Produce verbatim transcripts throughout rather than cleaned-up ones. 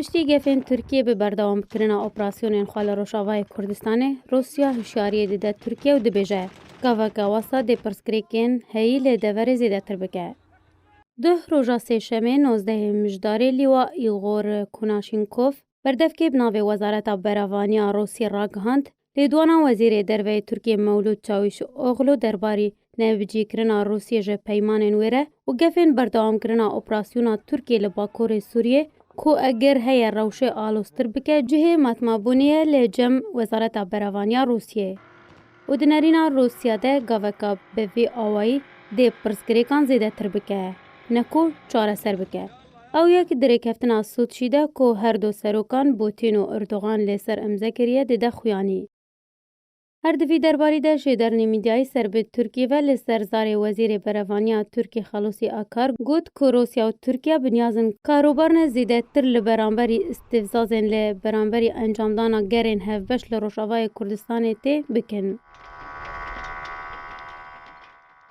Piştî gefên Tirkiyê bi berdewamkirina operasyonên xwe li Rojavayê Kurdistanê, Rûsya hişyariyê dide Tirkiye û dibêje, gaveke wesa dê pirsgirêkên heyî li deverê zêdetir bike. Duh roja sêşemê nozdehê Mijdarê Lîwa Îgor Kunaşînkov, berdevkê bi navê Wezareta Berevaniya Rûsiyê ragihand, lêdwana Wezîrê Derve yê Tirkiyê Mewlûd Çawîşoglu derbarî nebicîkirina Rûsiyê ji peymanên wê re û gefên berdewamkirina operasyona Tirkiyê li Bakurê Sûriyê, ku eger heye rewşê aloztir bike, cihê matmabûnê ye li cem Wezareta Berevaniya Rûsiyê. Û di nerîna Rûsya de gaveka bi vî awayî dê pirsgirêkan zêdetir bike, ne ku çareser bike. Ew yek di rêkeftina Sûçî de ku her du serokan Putin û Erdogan li ser imze kiriye dide xuyanî. Her di vî derbarî de jêdernê mîdyayî ser bi Tirkiyê ve li ser zarê Wezîrê Berevaniya Tirkiyê Xelûsî Akar got ku Rûsya û Tirkiye bi niyaz in karobarine zêdetir li beramberî îstîfzazên li beramberî encamdana gerên hevbeş li Rojavayê Kurdistanê tê bikin.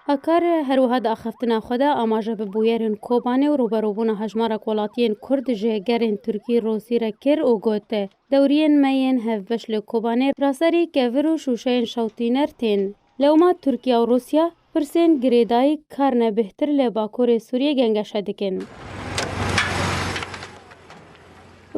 Akar her wiha di axaftina xwe de amaje bi bûyerên Kobanê û rûberûbûna hejmarek welatiyên Kurd ji gerên Tirkî Rûsî re kir û got, dewriyên me yên hevbeş li Kobanê raserî kevir û şûşeyên şewtîner tên. Lewma Tirkiye û Rûsya pirsên girêdayî karine bêhtir li Bakurê Sûriyê gengeşe dikin.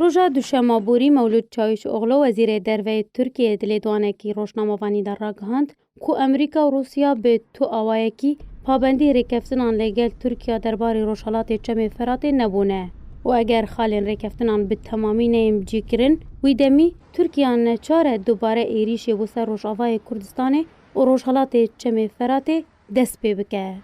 Roja duşema borî Mewlûd Çawîşoglu, Wezîrê Derve yê Tirkiyê, di lêdwanekî rojnamevanî de ragihand ku Amerîka û Rûsya bi tu awayekî pabendî rêkeftinan li gel Tirkiya derbarê Rojhelatê Çemê Feratê nebûne û eger xalên rêkeftinan bi temamî neyên bicîkirin, wî demî Tirkiya neçar e dubare êrîşê bo ser Rojavayê Kurdistanê û Rojhelatê Çemê Feratê dest pê bike.